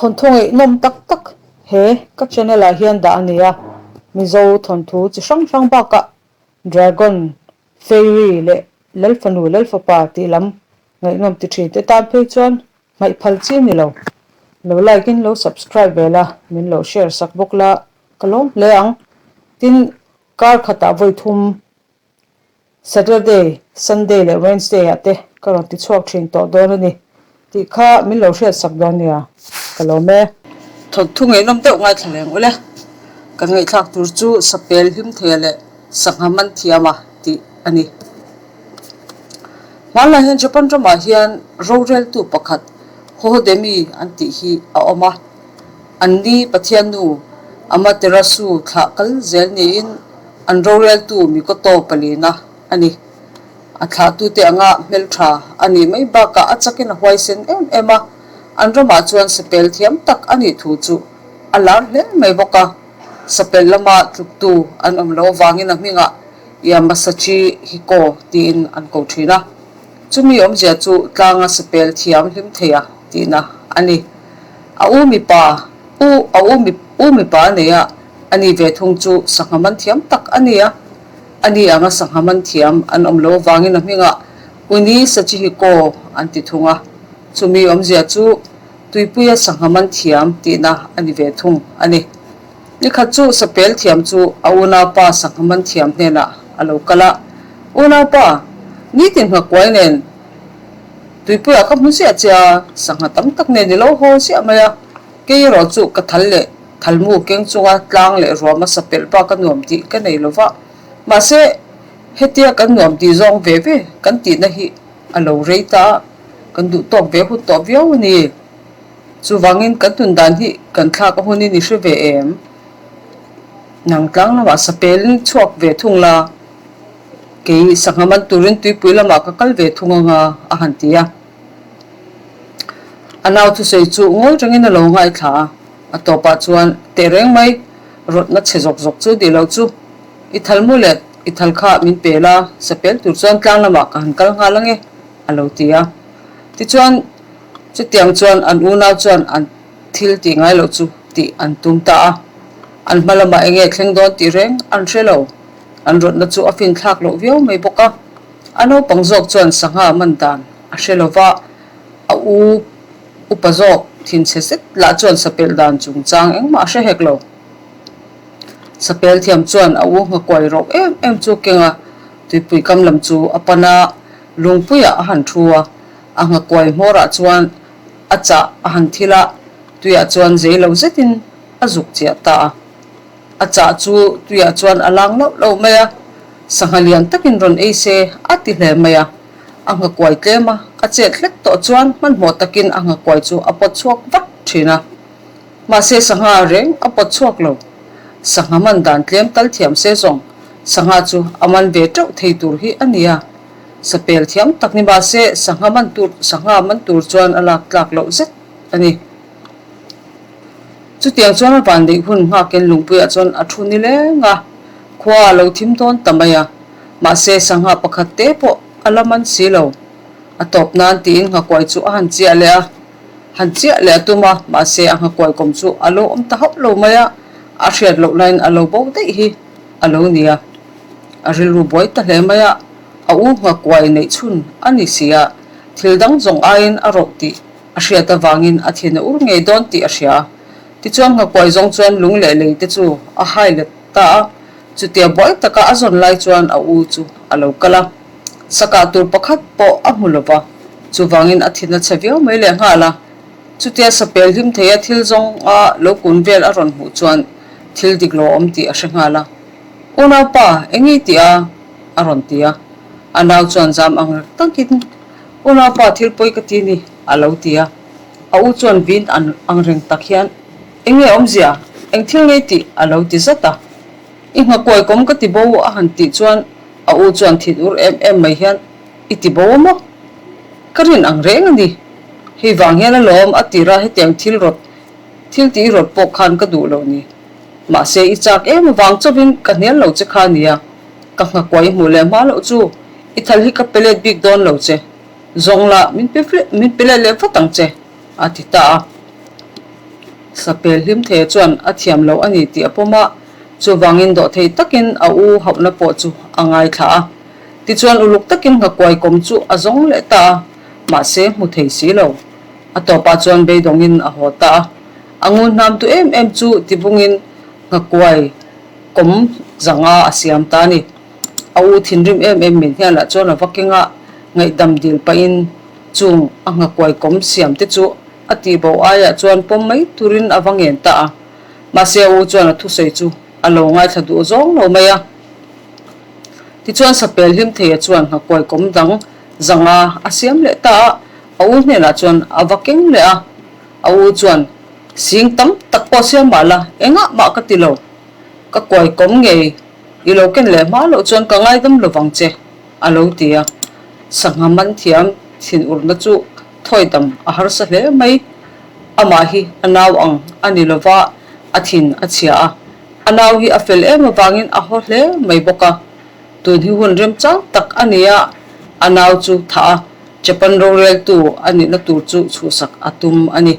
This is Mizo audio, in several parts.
Thawnthu ngaihnawm tak tak he ka channel ah hian dah a ni a, Mizo thawnthu chi hrang hrang bakah Dragon, Fairy leh Lalfanu Lalfapa tih lam ngaihnawm ti thin te tan phei chuan hmaih phal chi a ni lo. Lo like in lo subscribe ve la, min lo share sak bawk la ka lawm hle ang. Tin, kar khatah vawi thum Saturday, Sunday leh Wednesday ah te ka rawn ti chhuak thin tawh dawn a ni tih kha min lo hriat sak dawn nia, ka lawm e. Thawnthu ngaihnawm deuh ngaithla leng ule, kan ngaihthlak tur chu Sapel Hlimtheia leh Sangha Man Thiama tih a ni. Hmanlai hian Japan ramah hian roreltu pakhat Hohodemi an tih hi a awm a, an ni Pathian nu Amaterasu thlah kal zel niin an roreltu Mikoto palina a ni. A thlahtute anga hmeltha a nih mai bakah a chakin a huaisen em em a, an ramah chuan sapel thiam tak a nih thu chu a lar hle mai bawk a. Sapel lama tluktu an awm loh avangin a hmingah Yamasachi Hiko tiin an ko thin a. Chumi awmzia chu tlanga sapel thiam hlim thei a tihna a ni. A u mipa u a u mi u mipa a nei a, a ni ve thung chu sangha man thiam tak a ni a. A ni anga sangha man thiam an awm loh avangin a hmingah Uni Sachihiko an ti thung a. Chumi awmzia chu Tuipuia sangha man thiam tihna a ni ve thung a ni. Nikhat chu sapel thiam chu a unaupa sangha man thiam hnenah a lo kal a, Unaupa, nitin nghakuai nen tuipuiah ka hmu ziah che a, sangha tam tak nen i lo haw ziah mai a, kei erawh chu ka thal leh thalmu keng chunga tlang leh ruama sapelh bak a nuam tih ka nei lo va, mahse hetia kan nuam tih zawng ve ve kan tihna hi a lo rei ta a, kan duh tawk ve hun tawh viau a ni. Chuvangin kan tun dan hi kan thlak a hunin i hre ve em? Nang tlang lamah sapelin chhuak ve thung la, kei sangha man turin tuipui lamah ka kal ve thung anga a han ti a. A nau thusawi chu ngawi rengin a lo ngaithla a, a tawpah chuan tehreng mai rawtna chhe zawk zawk chu tih loh chu i thal mu leh i thal kha min pe la, sapel tur chuan tlang lamah ka han kal nghal ange a lo ti a. Tichuan, chutiang chuan an unau chuan an thil tih ngai loh chu tih an tum ta a. An hma lamah eng nge thleng dawn tih reng an hre lo. An rawtna chu a finthlak loh viau mai bawk a. A naupang zawk chuan sangha man dan a hre lo va, a u upa zawk thinchhe zet lah chuan sapelh dan chungchang engmah a hre hek lo. Sapel thiam chuan a u nghakuai roh em em chu keng a, tuipui kam lam chu a pan a, lungpuiah a han thu a, a nghakuai hmawrah chuan a chah a han thil a, tuiah chuan zei lo zetin a zuk chiah ta a. A chah chu tuiah chuan a lang loh loh mai a, sangha lian takin rawn ei se a ti hle mai a. A nghakuai tlem a, a chet hlek tawh chuan hmanhmawh takin a nghakuai chu a pawt chhuak vat thin a. Mahse sangha reng a pawt chhuak lo. Sangha man dan tlem tal thiam se zawng sangha chu a man ve teuh thei tur hi a nia. Sapel thiam tak ni mahse sangha man tur sangha man tur chuan a lak tlak loh zet a ni. Chutiang chuan a van neih hun nghakin lungpuiah chuan a thu ni leng a, khua a lo thim dawn ta mai a. Mahse sangha pakhat te pawh a la man si lo. A tawp nan tiin nghakuai chu a han chiah leh a. Han chiah leh a tum a, mahse a nghakuai kawm chu a lo awm ta hauh lo mai a, a hriat loh laiin a lo bo daih hi a lo ni a. A rilru buai ta hle mai a, a u nghakuai neih chhun a ni si a, thil dang zawng aiin a rawh tih a hriat avangin a thin a ur ngei dawn tih a hria. Tichuan nghakuai zawng chuan lung leh lei te chu a hai let ta a, chutia buai taka a zawn lai chuan a u chu a lo kal a. Sakah tur pakhat pawh a hmu lo va, chuvangin a thin a chhe viau mai leh nghal a. Chutia sapel hlim theia thil zawnga lo kun vel a rawn hmuh chuan thil dik lo awm tih a hre nghal a. Unaupa, eng i tih a? a rawn ti a. A nau chuan zam ang rek takin, Unaupa, thil pawi ka ti ni, a lo ti a. A u chuan vin ang reng tak hian, Eng nge awmzia? Eng thil ngei tih? a lo ti zat a. I nghakuai kawm ka ti bo a han tih chuan a u chuan thin ur em em mai hian i ti bo a maw? Ka rin ang reng a ni. Hei vang hian alawm a tira hetiang thil rawt thil tih i rawt pawh khan ka duh lo ni. Mahse i chak em avang chauhin ka hnial lo che kha nia. Ka nghakuai i hmuh leh hma loh chu i thal hi ka pe let bik dawn lo che. Zawng lah min pe min pe let leh vat ang che a ti ta a. Sapel hlim thei chuan a thiam lo a ni tih a pawm a, chuvangin dawhthei takin a u hauhna pawh chu a ngaithla a. Tichuan uluk takin nghakuai kawm chu a zawng leh ta a, mahse hmu thei si lo. A tawpah chuan beidawngin a haw ta a. A ngun hnam tu em em chu tibungin nghakuai kawm zanga a siam ta a ni. A u thinrim em em min hnialah chuan a va keng a, ngaihdam dil pahin chung a nghakuai kawm siam te chu a tihbo aiah chuan pawm mai turin a va ngen ta a. Mahse a u chuan a thusawi chu a lo ngaithla duh zawng lo mai a. Tichuan Sapel Hlimtheia chuan nghakuai kawm dang zanga a siam leh ta a, a u hnenah chuan a va keng leh a. A u chuan, Sing tam tak pawh siam mah la, engah mah ka ti lo. Ka kuai kawm ngei, i lo ken leh hma loh chuan ka ngaidam lo vang che, a lo ti a. Sangha man thiam thin urna chu thawi dam a harsa hle mai. Amah hi a nau ang a ni lo va, a thin a chhia a. A nau hi a fel em avangin a haw hle mai bawk a. Tun hi hun remchang tak a ni a, a nau chu thah a, Japan roreltu a nihna tur chu chhuhsak a tum a ni.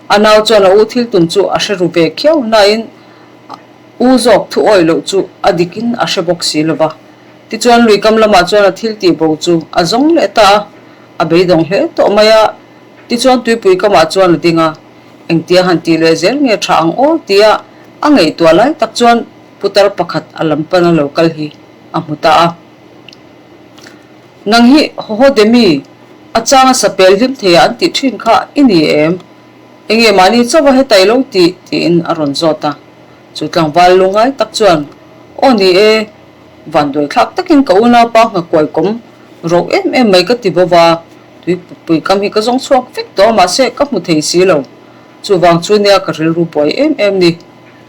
A nau chuan a u thil tum chu a hre ru ve khiau nain u zawk thu awih loh chu a dikin a hre bawk si lo va. Tichuan luikam lamah chuan a thil tih bo chu a zawng leh ta a, a beidawng hle tawh mai a. Tichuan tuipui kamah chuan a ding a, engtia han tih leh zel nge tha ang aw tia a ngaihtuah lai tak chuan putar pakhat a lam pana lo kal hi a hmu ta a. Nang hi Hohodemi, a changa sapel hlim theia an tih thin kha i ni em? Enge mahni chauha heta i lo tih? tiin a rawn zawt a. Chu tlangval lungngai tak chuan, Aw ni e, vanduai thlak takin ka unaupa nghakuai kawm ro em em mai ka ti bo va, tuipui kam hi ka zawng chhuak vek tawh a mahse ka hmu thei si lo. Chuvang chu nia ka rilru buai em em ni.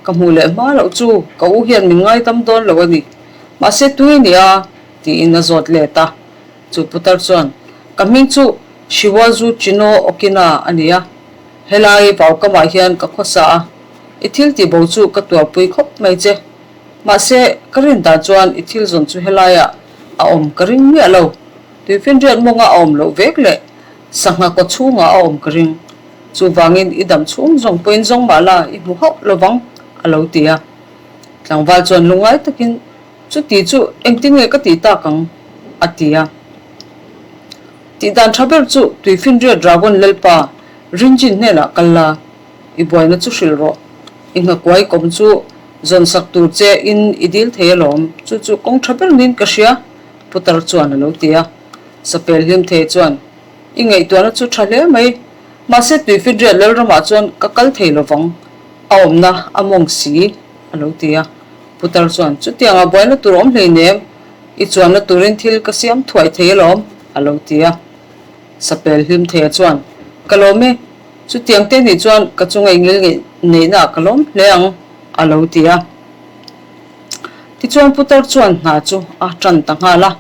Ka hmuh leh hma loh chu ka u hian min ngaidam dawn lo a ni. Mahse tui nia. Tiin a zawt let a. Chu putar chuan, Ka hming chu Shiwazu Chino Okina a ni a, helai vaukamah hian ka khawsa a, i thil tih bo chu ka tuarpui khawp mai che. Mahse, ka rin dan chuan i thil zawn chu helaiah a awm ka ring miah lo. Tuifinriat mawnga a awm loh vek leh sangha kaw chhungah a awm ka ring. Chuvangin i dam chhung zawng pawhin zawng mah la i hmu hauh lovang, a lo ti a. Tlangval chuan lungngai takin Chuti chu engtin nge ka tih tak ang? a ti a. Tih dan tha ber chu Tuifinriat Dragon Lalpa Rinjin hnenah kal la, i buaina chu hrilh rawh. I nghakuai kawm chu zawn sak tur che in i dil thei alawm, chu chu kawng tha ber niin ka hria, Putar chuan a lo ti a. Sapel hlim thei chuan, I ngaihtuahna chu tha hle mai, mahse Tuifinriat Lalramah chuan ka kal thei lovang, a awmna a mawng si, a lo ti a. Putar chuan, Chutiangah buaina tur awm hleinem, i chuanna turin thil ka siam thuai thei alawm, a lo ti a. Sapel hlim theia chuan, Ka lawm e, chutiang te nih chuan ka chunga i ngil ngeih neihnaah ka lawm hle ang, a lo ti a. Tichuan Putar chuan hna chu a tan ta nghal a,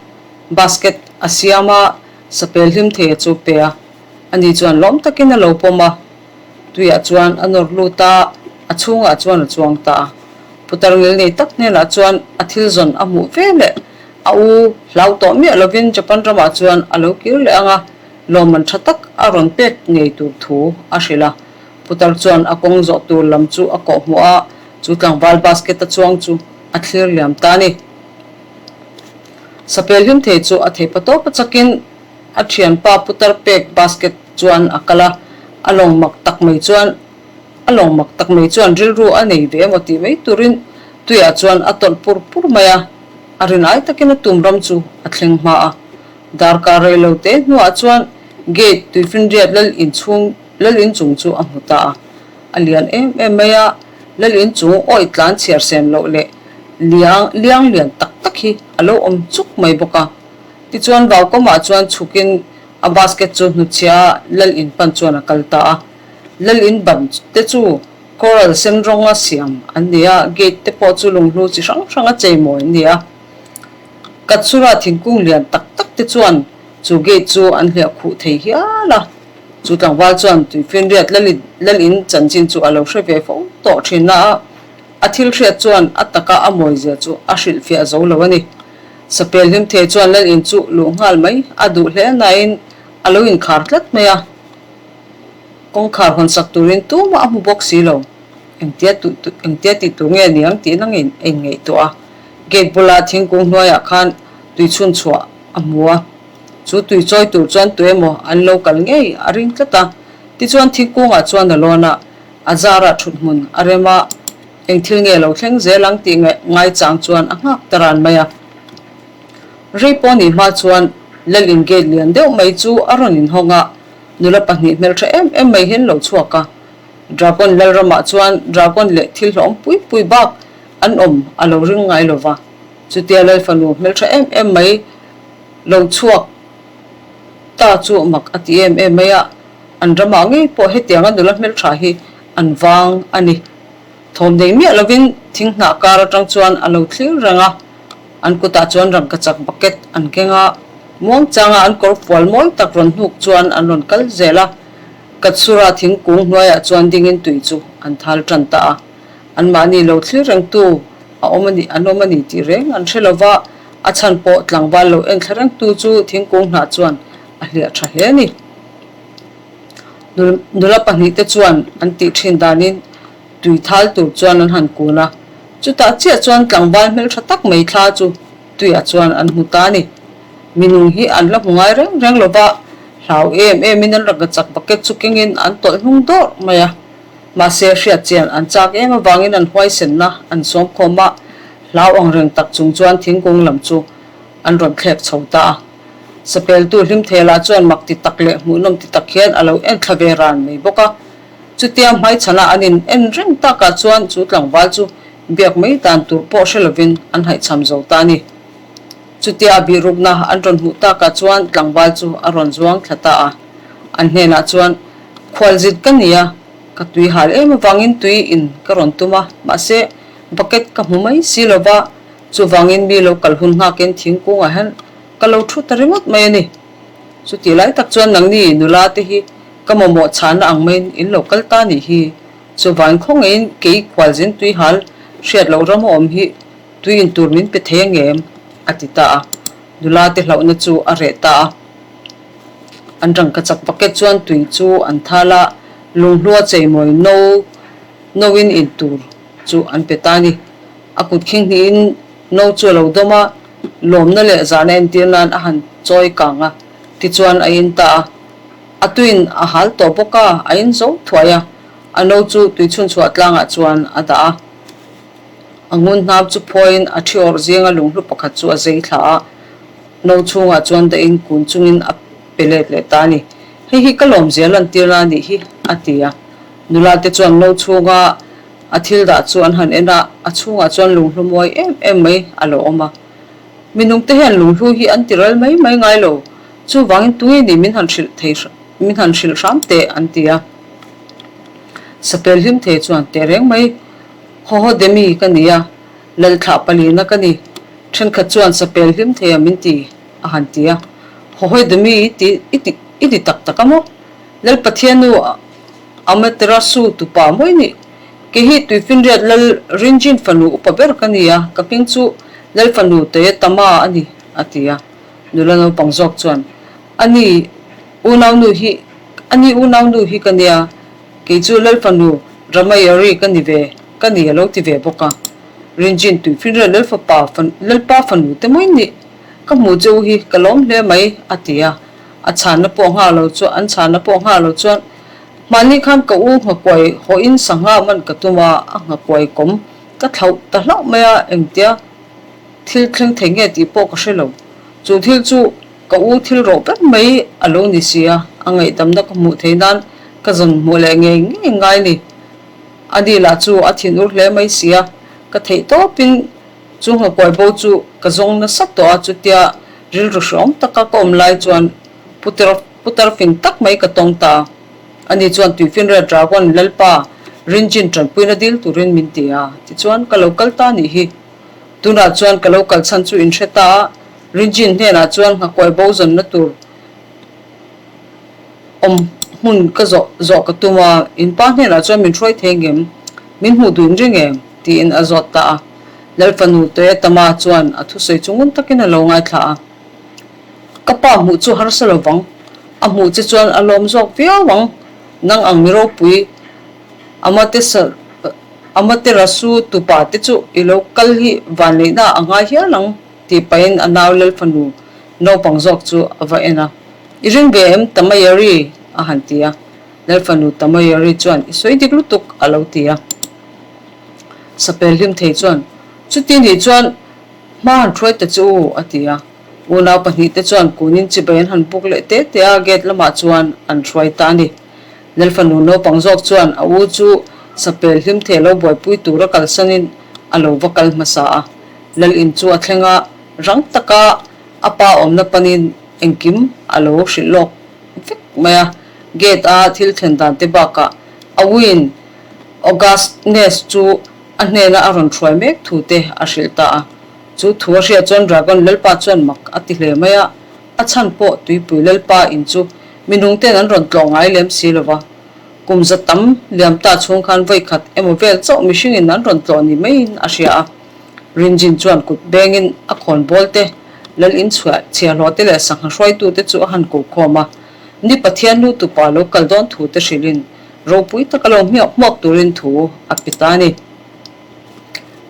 basket a siam a, sapel hlim theia chu pe a. Ani chuan lawm takin a lo pawm a. Tuiah chuan a nawr lut a, a chhungah chuan a chuang ta a. Putar ngil nei tak hnenah chuan a thil zawn a hmuh ve leh a u hlau tawh miah lovin Japan ramah chuan a lo kir leh ang a, lawmman tha tak a rawn pek ngei tur thu a hrilh a. Putar chuan a kawng zawh tur lam chu a kawh hmuh a, chu tlangval basket a chuang chu a thlir liam ta a ni. Sapel hlim thei chu a theih patawp a chakin a thianpa putar pek basket chuan a kal a, a lawng mak tak mai chuan a lawng mak tak mai chuan rilru a nei ve emaw tih mai turin tuiah chuan a tawlh pur pur mai a, a rinai takin a tum ram chu a thleng hma a. Darkar rei lo te hnuah chuan gate tuifinriat lal inchhung lal inchung chu a hmu ta a, a lian em em mai a, lal inchung awih tlan chhiar sem loh leh liang liang lian tak tak hi a lo awm chuk mai bawk a. Tichuan Vaukawmah chuan chhukin a basket chu hnutchhia lal in pan chuan a kal ta a. Lal in ban te chu coral sen rawnga siam an ni a, gate te pawh chu lunghlu chi hrang hranga cheimawi an ni a. Katsura thingkung lian tak tak te chuan chu gate chu an hliah khuh thei hial a. Chu tlangval chuan tuifinriat lal in lal in chanchin chu a lo hre ve fo tawh thin a, a thil hriat chuan a taka a mawizia chu a hrilhfiah zo lo a ni. Sapel Hlimthei chuan lal in chu luh nghal mai a duh hle nain a lo inkhar tlat mai a. Kawngkhar hawn sak turin tumah a hmu bawk si lo. Engtia engtia tih tur nge ni ang tih nangin a inngaihtuah a. Gate bula thingkung hnuaiah khan tui chhun chhuah a hmu a. Chu tui chawi tur chuan tuemaw an lo kal ngei a ring tlat a. Tichuan thingkungah chuan a lawn a, a zarah thut hmun a rem a, eng thil nge lo thleng zel ang tih ngaichang chuan a nghak ta ran mai a. Rei pawh nih hma chuan Lalin gate lian deuh mai chu a rawn inhawng a, nula pahnih hmeltha em em mai hian lo chhuak a. Dragon Lalramah chuan Dragon leh thil hlawm pui pui bak an awm a lo ring ngai lo va. Chutia Lal fanu hmeltha em em mai lo chhuak ta chu mak a ti em em mai a, an ramah ngei pawh hetianga nula hmeltha hi an vang a ni. Thawm nei miah lovin thing hnah kar atang chuan a lo thlir reng a, an kutah chuan rangkachak bucket an keng a, muangchanga an kawr fual mawi tak rawn hnuk chuan an rawn kal zel a, Katsura thingkung hnuaiah chuan dingin tui chu an thal tan ta a, anmahni lo thlir rengtu a awm a ni an awm a ni tih reng an hre lova, a chhan pawh tlangval lo enthla rengtu chu thingkung hnah chuan a hliah tha hle a ni. Nula pahnihte chuan an tih thin danin tui thal tur chuan an han kun a, chutah chiah chuan tlangval hmeltha tak mai thla chu tuiah chuan an hmu ta a ni. Minung hi an la hmu ngai reng reng lo va, hlau em emin an rangka chak bucket chu kengin an tawlh hnung dawrh mai a. Mahse hriat chian an chak em avangin an huaisenna an sawm khawm a, hlau ang reng tak chung chuan thingkung lam chu an rawn thlek chho ta a. Sapeltu Hlimthela chuan mak ti tak leh hmuhnawm ti tak hian a lo en thla ve ran mai bawk a. Chutia hmaichhana an in en reng takah chuan chu tlangval chu biak mai dan tur pawh hre lovin an haihchham zo ta a ni. Chutia a bihrukna an rawn hmuh takah chuan tlangval chu a rawn zuang thla ta a. An hnenah chuan, Khualzit ka ni a, ka tui hal em avangin tui in ka rawn tum a, mahse bucket ka hmu mai si lova, Chuvangin mi lo kal hun nghakin thingkungah hian ka lo thu ta ringawt mai a ni. Chutih lai tak chuan nangni nula te hi ka mamawh chhahna ang maiin in lo kal ta nih hi. Chuvangin khawngaihin kei khualzin tui hal hriat loh ram a awm hi tui in tur min pe thei angem? a ti ta a. Nula te hlauhna chu a reh ta a. An rangkachak bucket chuan tui chu an thal a, lunghlua cheimawi no noin in tur chu an pe ta a ni. A kut khing hnihin no chu a lo dawm a, lawmna leh zahna entir nan a han chawi kang a, tichuan a in ta a. A tuin a hal tawh bawk a, a in zo thuai a, a no chu tui chhunchhuah tlangah chuan a dah a. A ngun hnam chu phawiin a thi awrh zinga lunghlu pakhat chu a zei thla a, no chhungah chuan dahin kun chungin a pe let leh ta a ni. Hei hi ka lawmzia lantirna a nih hi, a ti a. Nula te chuan no chhunga A thil dah chu an han en a, a chhungah chuan lunghlu mawi em em mai a lo awm a. Minungte hian lunghlu hi an ti ral mai mai ngai lo, chuvangin tunge ni min han hrilh thei min han hrilh hram teh an ti a. Sapel hlim thei chuan teh reng mai, Haw haw Demi ka ni a, Lalthlah palina ka ni, thenkhat chuan sapel hlim thei a min ti a han ti a. Haw haw Demi i ti i ti i ti tak tak a maw? Lal Pathiannu Amaterasu tupa mawi nih. Kei hi Tuifinriat Lal Rinjin fanu upa ber ka ni a, ka hming chu Lal fanu Toyotama a ni, a ti a. Nula naupang zawk chuan, A ni, unaunu hi, a ni unaunu hi ka nia, kei chu Lal fanu Ramayari ka ni ve, ka ni a lo ti ve bawk a. Rinjin Tuifinriat Lal fapa, Lalpa fanu te mawi nih, ka hmuh che u hi ka lawm hle mai, a ti a. A chhanna pawh nghah lo chuan, an chhanna pawh nghah lo chuan, Mahni khan ka u nghakuai hawhin sangha man ka tum a, a nghakuai kawm ka thlauh ta hlauh mai a, engtia thil thleng thei nge tih pawh ka hre lo. Chu thil chu ka u thil rawh ber mai a lo ni si a, a ngaihdamna ka hmuh theih nan ka zawn hmuh leh ngei ngei ngai ni. A ni lah chu a thinur hle mai si a, ka theih tawpin chu nghakuai bo chu ka zawng nasa tawh a, chutia rilru hreawm taka ka awm lai chuan Putar putar fing tak mai ka tawng ta. Ani chuan Tuifinriat Dragon Lalpa Rinjin tanpuina dil turin min ti a, tichuan ka lo kal ta nih hi. Tunah chuan ka lo kal chhan chu in hre ta a, Rinjin hnenah chuan nghakuai bo zawnna tur awm hmun ka zawh zawh ka tum a, in pa hnenah chuan min hruai thei ngem, min hmuh duh in ring em? tiin a zawt ta a. Lalfanu Toyotama chuan a thusawi chu ngun takin a lo ngaithla a. Ka pa hmuh chu harsa lo vang, a hmuh che chuan a lawm zawk viau ang. Nang ang mi ropui Amaterasu tupa te chu i lo kal hi vanneihna a ngai hial ang tih pahin a nau Lalfanu naupang zawk chu a va en a. I ring ve em Tamayari? a han ti a. Lalfanu Tamayari chuan i sawi dik lutuk a lo ti a. Sapel hlim thei chuan, Chuti nih chuan hma han hruai ta che u a ti a. Unau pahnihte chuan kunin chibai an han buk leh te te a, gate lamah chuan an hruai ta a ni. Lalfanu naupang zawk chuan a u chu sapel hlim thei lo buaipui tura kalsanin a lo va kal hmasa a. Lal in chu a thleng a, rang taka a pa awmna panin engkim a lo hrilh lawk vek mai a. Gate a thil thlen dan te bakah a uin Augustness chu a hnena a rawn hruai mek thu te a hrilh ta a. Chu thu a hriat chuan Dragon Lalpa chuan mak a ti hle mai a, a chhan pawh tuipui Lalpa in chu mi nungten an rawn tlawh ngai lem si lo va. Kum za tam liam ta chhung khan vawi khat emaw vel chauh mihringin an rawn tlawh ni maiin a hria a. Rinjin chuan kut bengin a khawn bawl te, lal in chhuah chhiahhlawh te leh sangha hruaitu te chu a han ko khawm a. Ni Pathian lu tupa lo kal dawn thu te hrilhin ropui taka lo hmiak hmuak turin thu a pe ta a ni.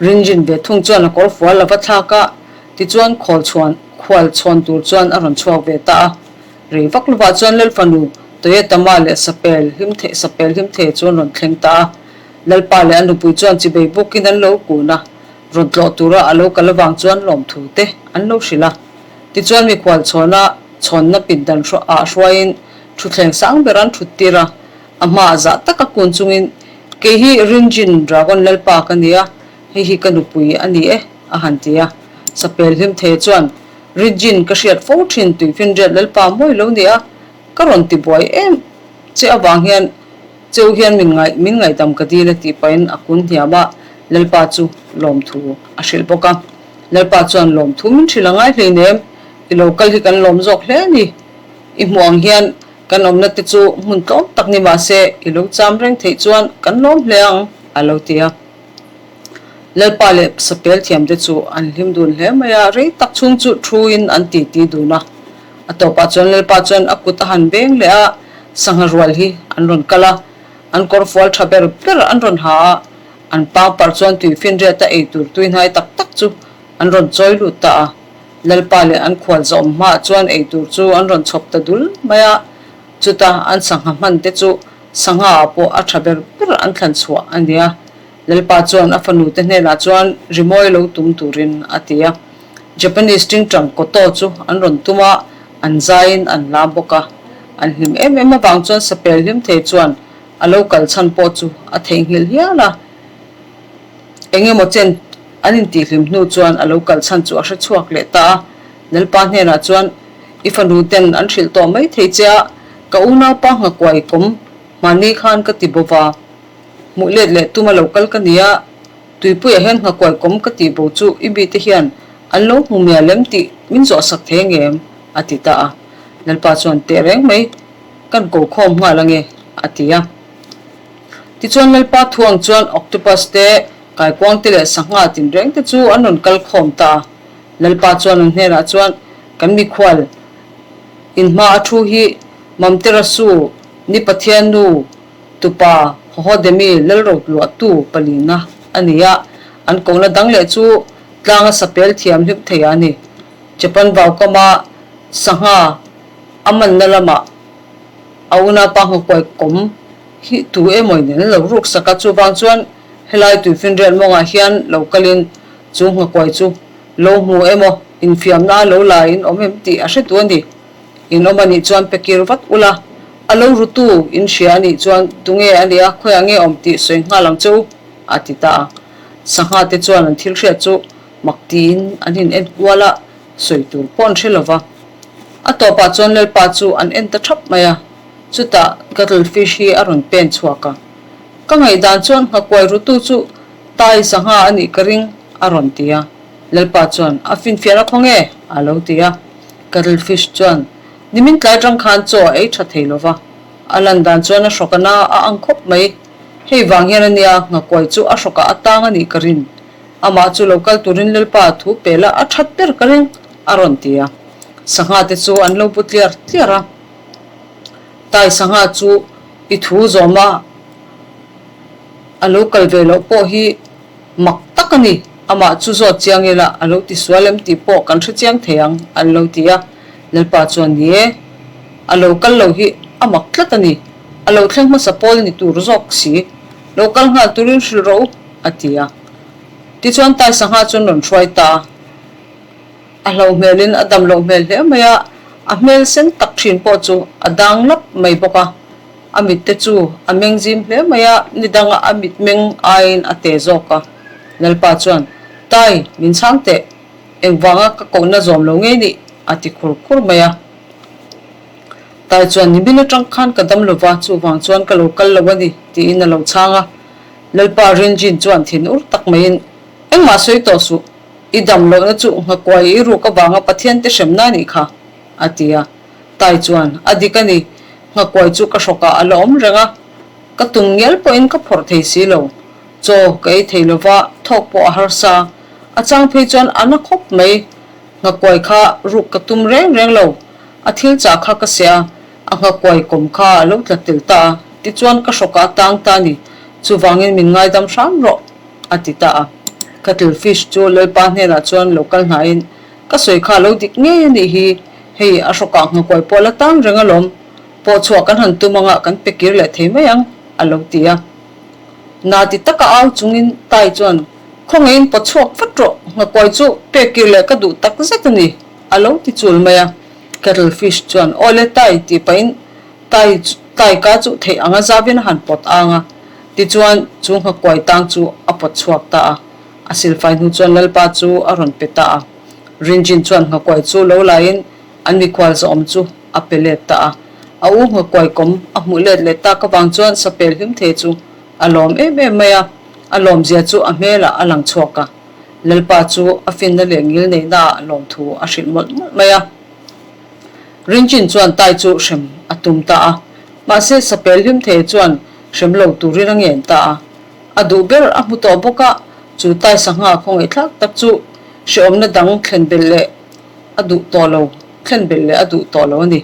Rinjin ve thung chuan a kawr fual a va thlak a, tichuan khawl chhuan khual chhawn tur chuan a rawn chhuak ve ta a. Rei vak lovah chuan Lalfanu Toyotama leh Sapel hlim thei Sapel hlim thei chu an rawn thleng ta a. Lalpa leh a nupui chuan chibei bukin an lo kun a, rawn tlawh tura a lo kal avang chuan lawmthu te an lo hrilh a. Tichuan mikhual chhawna chhawnna pindan ah hruaiin thutthleng sang ber an thut tir a, A hmaah zah taka kun chungin, Kei hi Rinjin Dragon Lalpa ka ni a, hei hi ka nupui a ni e, a han ti a. Sapel hlim thei chuan, Rinjin ka hriat fo thin Tuifinriat Lalpa mawi lo ni a, ka rawn ti buai em che avang hian cheu hian min ngaih min ngaihdam ka dil a tih pahin a kun hniam a, Lalpa chu lawmthu a hrilh bawk a. Lalpa chuan lawmthu min hrilh a ngai hleinem, i lo kal hi kan lawm zawk hle a ni. I hmuh ang hian Kan awmna te chu hmun tlawm tak ni mah se i lo cham reng theih chuan kan lawm hle ang, a lo ti a. Lalpa leh Sapel thiam te chu an hlim dun hle mai a, rei tak chhung chu thu in an ti ti dun a. A tawpah chuan Lalpa chuan a kut a han beng leh a, sangha rual hi an rawn kal a, an kawr fual tha ber ber an rawn ha a, an pangpar chuan tuifinriata ei tur tuihnai tak tak chu an rawn chawi lut ta a. Lalpa leh an khual zawm hmaah chuan eitur chu an rawn chhawp ta dul mai a, chuta an sangha hman te chu sangha ah pawh a tha ber ber an thlan chhuah a nia. Lalpa chuan a fanu te hnenah chuan rimawi lo tum turin a ti a. Japanese tingtang koto chu an rawn tum a, an zaiin an lam bawk a. An hlim em em avang chuan sapel hlim thei chuan a lo kal chhan pawh chu a theihnghilh hial a. Eng emaw chen an intihhlim hnu chuan a lo kal chhan chu a hre chhuak leh ta a. Lalpa hnenah chuan, I fanu ten an hrilh tawh mai thei che a, ka unaupa nghakuai kawm hmani khan ka ti bo va, hmuh let leh tum a lo kal ka ni a, tuipuiah hian nghakuai kawm ka tih bo chu i mite hian an lo hmu mial em tih min zawh sak thei ngem? a ti ta a. Lalpa chuan, Teh reng mai, kan ko khawm nghal ange, a ti a. Tichuan Lalpa thuang chuan octopus te, kaikuang te leh sangha tinreng te chu an rawn kal khawm ta a. Lalpa chuan an hnenah chuan, Kan mikhual in hma a thu hi Mamterasu ni Pathian nu tupa Hohodemi Lalrotluahtu palina a ni a, an kohna dang leh chu tlanga sapel thiam hlim thei a ni. Japan vaukama sangha a manna lamah A unaupa nghakuai kawm hi tu emaw in an lo ruk sak a, chuvang chuan helai tuifinriat mawngah hian lo kalin chu nghakuai chu lo hmu emaw infiamna a lo la in awm em tih a hre tu a ni. In awm a nih chuan pe kir vat ula, a lo rutu in hria a nih chuan tunge a nia khawiah nge awm tih sawi nghal ang che u, a ti ta a. Sangha te chuan an thil hriat chu mak tiin an in en kual a, sawi tur pawh an hre lova. A tawpah chuan Lalpa chu an en ta thap mai a, chutah cuttlefish hi a rawn pen chhuak a. Ka ngaihdan chuan nghakuai rutu chu tai sangha a nih ka ring, a rawn ti a. Lalpa chuan, A finfiah na khaw nge? a lo ti a. Cuttlefish chuan, Nimin tlai tang khan chaw a ei tha thei lova, a lan dan chuan a hrawk a na a ang khawp mai. Hei vang hian a nia nghakuai chu a hrawkah a tang a nih ka rin. Amah chu lo kal turin Lalpa thu pe la a that ber ka ring, a rawn ti a. Sangha te chu an lo bu tliar tliar a. Tai sangha chu I thu zawm a, a lo kal ve loh pawh hi mak tak a ni. Amah chu zawt chiang ila a lo ti sual em tih pawh kan hre chiang thei ang, an lo ti a. Lalpa chuan ni e, a lo kal lo hi a mak tlat a ni. A lo thleng hmasa pawl ni tur zawk si, lo kal nghal turin hrilh rawh u, a ti a. Tichuan Tai Sangha chuan rawn hruai ta a. A hlo hmelin a dam loh hmel hle mai a, a hmel sen tak thin pawh chu a dang lap mai bawk a. A mit te chu a meng zim hle mai a, ni danga a mit meng aiin a te zawk a. Lalpa chuan, Tai, min chhang teh, engvanga ka kohna zawm lo ngei nih? a ti khur khur mai a. Tai chuan, Nimin atang khan ka dam lova, chuvang chuan ka lo kal lo a ni, tiin a lo chhang a. Lalpa Rinjin chuan thin ur tak maiin, Engmah sawi tawh suh, i dam lohna chu nghakuai i ruk avanga Pathian te hremna a nih kha, a ti a. Tai chuan, A dik a ni, nghakuai chu ka hrawkah a la awm reng a, ka tum ngial pawhin ka phawrh thei si lo. Chaw ka ei thei lova, thawk pawh a harsa. A chang phei chuan a na khawp mai. Nghakuai kha ruk ka tum reng reng lo. A thil chah kha ka seh a, a nghakuai kawm kha a lo tla tel ta a, tichuan ka hrawkah a tang ta a ni. Chuvangin min ngaidam hram rawh, a ti ta a. Cuttlefish chu Lalpa hnenah chuan lo kal hnaiin, Ka sawi kha a lo dik ngei a nih hi, hei a hrawkah nghakuai pawh a la tang reng alawm, pawh chhuah kan han tum anga kan pe kir leh thei mai ang, a lo ti a. Na ti taka au chungin Tai chuan, Khawngaihin pawt chhuak vat rawh, nghakuai chu pek kir leh ka duh tak zet a ni, a lo ti chul mai a. Cuttlefish chuan, Aw le Tai, tih pahin Tai Tai ka chu theih anga zavin a han pawt ang a. Tichuan, chu nghakuai tang chu a pawt chhuak ta a. A silfai hnu chuan Lalpa chu a rawn pe ta a. Rinjin chuan nghakuai chu lo laiin an mikhual zawhawm chu a pe let ta a. A u nghakuai kawm a hmuh let leh tak avang chuan sapel hlim thei chu a lawm em em mai a, a lawmzia chu a hmelah a lang chhuak a. Lalpa chu a finna leh ngil neihnaah lawmthu a hrilh mawlh mawlh mai a. Rinchin chuan Tai chu hrem a tum ta a, mahse sapel hlim thei chuan hrem lo turin a ngen ta a. A duh ber a hmu tawh bawk a, chu Tai sangha khawngaihthlak tak chu hrehawmna dang thlen belh leh a duh tawh lo, thlen belh leh a duh tawh lo a ni.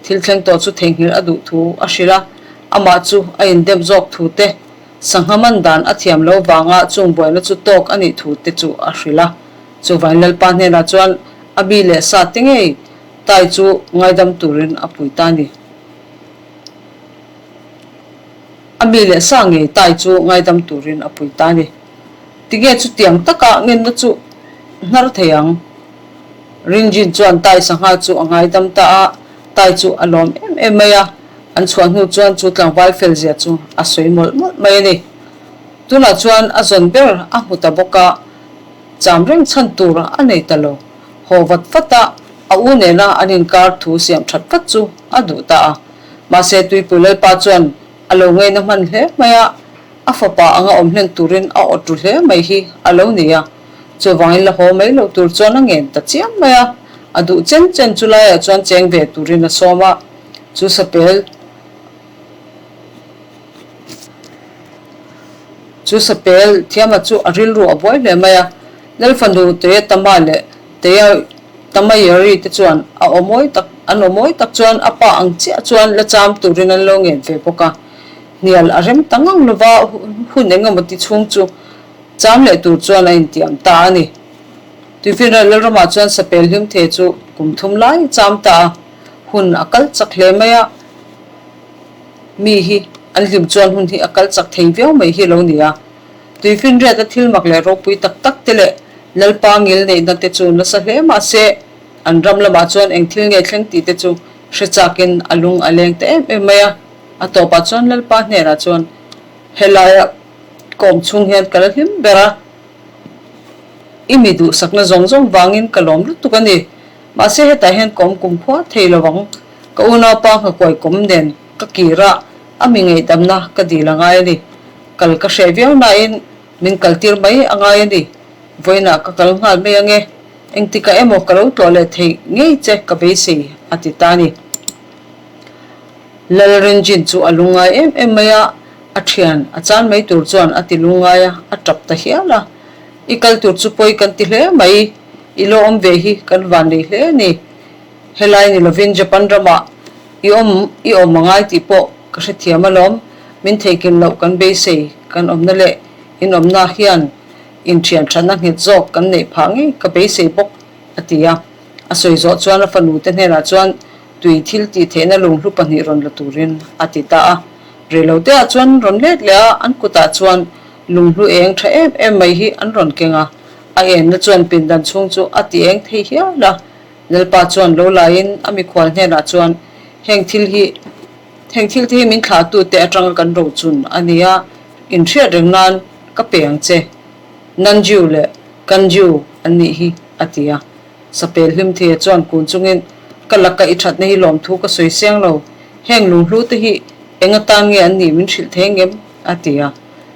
Thil thleng tawh chu theihnghilh a duh thu a hrilh a, amah chu a indem zawk thu te, sangha man dan a thiam lo vanga chung buaina chu tawk a nih thu te chu a hrilh a. Chuvain Lalpa hnenah chuan a mi leh sa te ngei tai chu ngaidam turin a pui ta a ni. A mi leh sa ngei tai chu ngaidam turin a pui ta a ni. Tinge chutiang taka ngenna chu hnar thei ang? Rinjin chuan Tai sangha chu a ngaidam ta a, Tai chu a lawm em em mai a, an chhuah hnu chuan chu tlangval fel zia chu a sawi mawlh mawlh mai a ni. Tunah chuan a zawn ber a hmu ta bawk a, cham reng chhan tur a nei ta lo. Haw vat vat a, a u nena an inkar thu siam that vat chu a duh ta a. Mahse Tuipui Lalpa chuan a lo ngaina hman hle mai a, a fapa anga awm hlen turin a awt ru hle mai hi a lo ni a. Chuvangin la haw mai lo tur chuan a ngen ta chiam mai a, a duh chen chen chu laiah chuan cheng ve turin a sawm a, chu sapel chu sapel thiama chu a rilru a buai hle mai a, Lalfanu Toyotama leh Teya Tamayori te chuan a aw mawi tak an aw mawi tak chuan a pa ang chiah chuan la cham turin an lo ngen ve bawk a, hnial a rem ta ngang lova hun engemaw ti chhung chu Cham leh tur chuan a intiam ta a ni. Tuifinriat Lalramah chuan sapel hlim thei chu kum thum lai cham ta a, hun a kal chak hle mai a, mi hi an hlim chuan hun hi a kal chak thei viau mai hi lo ni a. Tuifinriata thil mak leh ropui tak tak te leh Lalpa ngil neihna te chu nasa hle mah se, an ram lamah chuan eng thil nge thleng tih te chu hre chakin a lung a leng ta em em mai a. A tawpah chuan Lalpa hnenah chuan helaia Kawm chhung hian ka la hlim ber a, i mi duhsakna zawng zawng vangin ka lawm lutuk a ni. Mahse hetah hian kawm kum khua thei lo ang, ka unaupa nghakuai kawm nen ka kir a, a mi ngaihdamna ka dil a ngai a ni. Kal ka hreh viau nain min kaltir mai a ngai a ni. Vawiinah ka kal nghal mai ange, engtikah emaw ka lo tlawh leh theih ngei che ka beisei a ti ta a ni. Lalrinjin chu a lungngai em em mai a, a thian a chan mai tur chuan a ti lungngai a, a tap ta hial a. I kal tur chu pawi kan ti hle mai, i lo awm ve hi kan van nei hle a ni. Helai ni lovin Japan ramah i awm i awm a ngai tih pawh. Ka hrethiam alawm, min theikin loh kan beisei, kan awmna leh inawmna hian inthian thatna nghet zawk kan neih phah ngei ka beisei bawk, a ti a. A sawi zawh chuan a fanute hnenah chuan tui thil tih theihna lunghlu pahnih rawn la turin a ti ta a. Reiloteah chuan rawn let leh a, an kutah chuan lunghlu eng tha em em mai hi an rawn keng a. A enna chuan pindan chhung chu a ti eng thei hial a. Lalpa chuan lo laiin a mikhual hnenah chuan, Heng thil hi, heng thil te hi min thlahtute atanga kan rochun a ni a, inhriat reng nan ka pe ang che. Nanjiu leh Kanjiu an nih hi, a ti a. Sapel Hlimthia chuan kun chungin, Ka laka i thatna hi lawmthu ka sawi seng lo. Heng lunghlu te hi eng atan nge an nih min hrilh thei ngem? a ti a.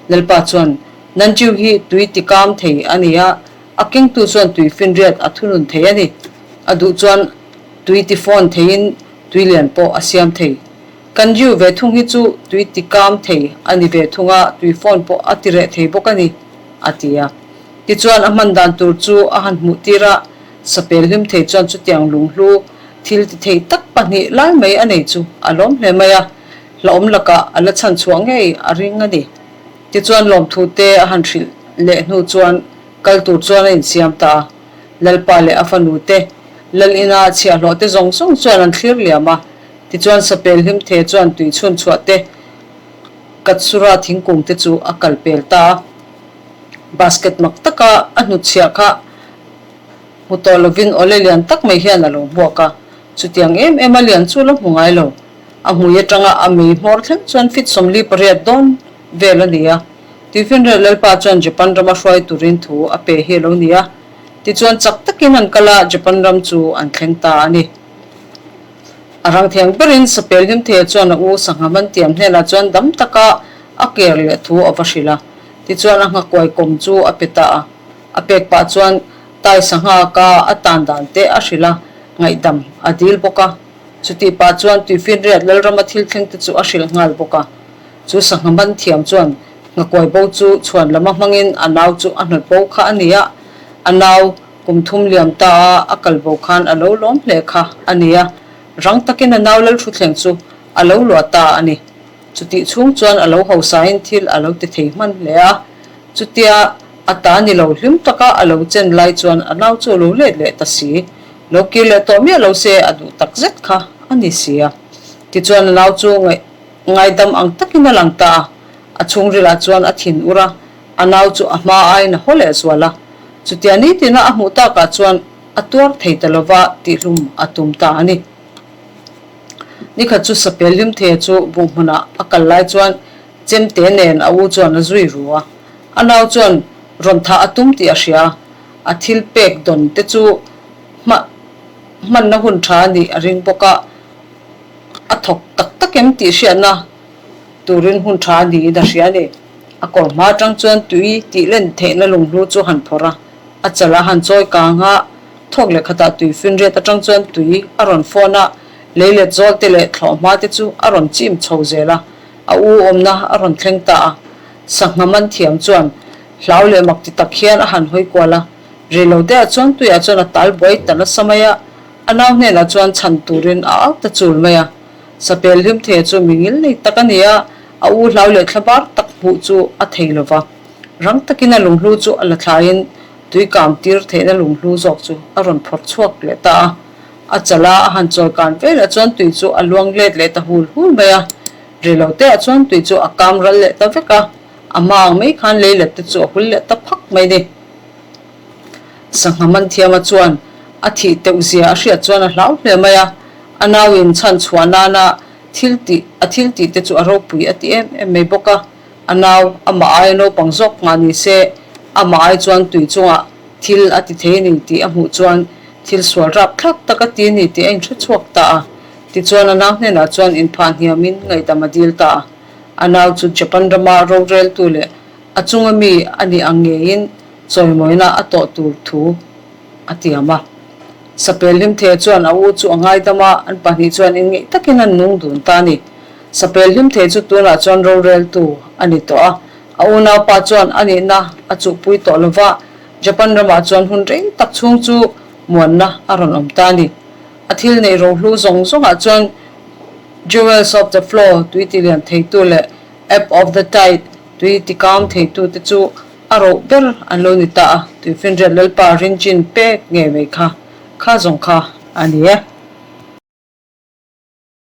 Lalpa chuan, Nanjiu hi tui ti kam thei a ni a, a kengtu chuan tui finriat a thunun thei a ni. A duh chuan tui ti fawn theiin tui lian pawh a siam thei. Kanjiu ve thung hi chu tui ti kam thei a ni ve thung a, tui fawn pawh a ti reh thei bawk a ni, a ti a. Tichuan a hman dan tur chu a han hmuh tir a, sapel hlim thei chuan chutiang lunghlu thil ti thei tak pahnih lai mai a nei chu a lawm hle mai a, hlauhawm lakah a la chhan chhuah ngei a ring a ni. Tichuan lawmthu te a han hrilh leh hnu chuan kal tur chuan a insiam ta a, Lalpa leh a fanu te, Lal ina chhiahhlawh te zawng zawng chuan an thlir liam a, tichuan sapel hlim the chuan tui chhun chhuah te, Katsura thingkung te chu a kal pel ta a. Basket mak taka a hnutchhiah kha hmu tawh lovin awle lian tak mai hian a lo hmuak a, chutiang em em a lian chu la hmu ngai lo. A hmui atanga a mei hmawr thleng chuan fit 48 dawn vel a ni a. Tuifinriat Lalpa chuan Japan rama hruai turin thu a pe hi a lo ni a. Tichuan chak takin an kal a, Japan ram chu an thleng ta a ni. A rang thiang berin Sapel Hlimthea chuan a u Sangha Mantiam hnenah chuan dam taka a ker leh thu a va hrilh a. Tichuan a nghakuai kawm chu a pe ta a. A pek pah chuan Tai Sangha ka a tan dan te a hrilh a, ngaihdam a dil bawk a. Chutih pah chuan Tuifinriat Lalrama thil thleng te chu a hrilh nghal bawk a. Chu Sangha Manthiam chuan nghakuai bo chu chhuan lama hmangin a nau chu a hnawt bo kha a ni a. A nau Kum thum liam ta a a kal bo khan a lo lawm hle kha a ni a, rang takin a nau Lalthuthleng chu a lo luah ta a ni. Chutih chhung chuan a lo hausain thil a lo ti thei hman hle a, chutia a ta ni lo hlim taka a lo chen lai chuan a nau chu a lo let leh ta si. Lo kir leh tawh miah lo se a duh tak zet kha a ni si a. Tichuan a nau chu ngaih ngaidam ang takin a lang ta a, a chhungrilah chuan a thin ur a, a nau chu a hma aiin a haw leh zual a. Chutia nitina a hmuh takah chuan a tuar thei ta lova tihhlum a tum ta a ni. Nikhat chu Sapel Hlimthea chu buh hmunah a kal lai chuan chemte nen a u chuan a zui ru a. A nau chuan rawn thah a tum tih a hria a, a thil pek dawn te chu hma hmanna hun tha a nih a ring bawk a, a thawk tak tak em tih hriatna turin hun tha a niin a hria a ni. A kawr hma atang chuan tui tih len theihna lunghlu chu han phawrh a, a chal a han chawi kang a, thawk leh khatah tui finriat atang chuan tui a rawn fawn a, lei let zawl te leh thlawh hma te chu a rawn chim chho zel a, a u awmna a rawn thleng ta a. Sangha man thiam chuan hlau leh mak ti tak hian a han hawi kual a, rei lo deuhah chuan tuiah chuan a tal buai ta nasa mai a, a nau hnenah chuan chhan turin a au ta chul mai a. Sapel Hlimthea chu mi ngil nei tak a ni a, a u hlau leh thlabar tak hmuh chu a thei lo va. Rang takin a lunghlu chu a la thlaiin tui kam tir theihna lunghlu zawk chu a rawn phawrh chhuak leh ta a. A chala a han chawi kan velah chuan tui chu a luang let leh ta hul hul mai a. Rei lo teah chuan tui chu a kam ral leh ta vek a, a hma ang mai khan lei let te chu a hul leh ta phak mai ni. Sangha Manthiama chuan a thih teuh zia a hriat chuan a hlau hle mai a, a nauin chhan chhuah nana thil tih a thil tih te chu a ropui a ti em em mai bawk a, a nau amah aia naupang zawk mah ni se amah ai chuan tui chungah thil a ti thei a ni tih a hmuh chuan thil sual rap thlak tak a ti a ni tih a inhre chhuak ta a, tichuan a nau hnenah chuan inphah hniamin ngaihdam a dil ta a, a nau chu Japan rama roreltu leh a chunga mi a nih ang ngeiin chawimawina a tawh tur thu a tiam a. Sapel Hlimthea chuan a u chu a ngaidam a, an pahnih chuan inngeih takin an nung dun ta a ni. Sapel Hlimthea chu tunah chuan roreltu a ni tawh a, a unaupa chuan a nihna a chuhpui tawh lo va, Japan ramah chuan hun rei tak chhung chu muanna a rawn awm ta a ni. A thil neih rohlu zawng zawngah chuan. Jewels of the Flow tui tilian theitu leh Ebb of the Tide tui tikam theitu te chu a roh ber an lo ni ta a, Tuifinriat Lalpa Rinchin pek ngei mai kha kha zawng kha a ni e.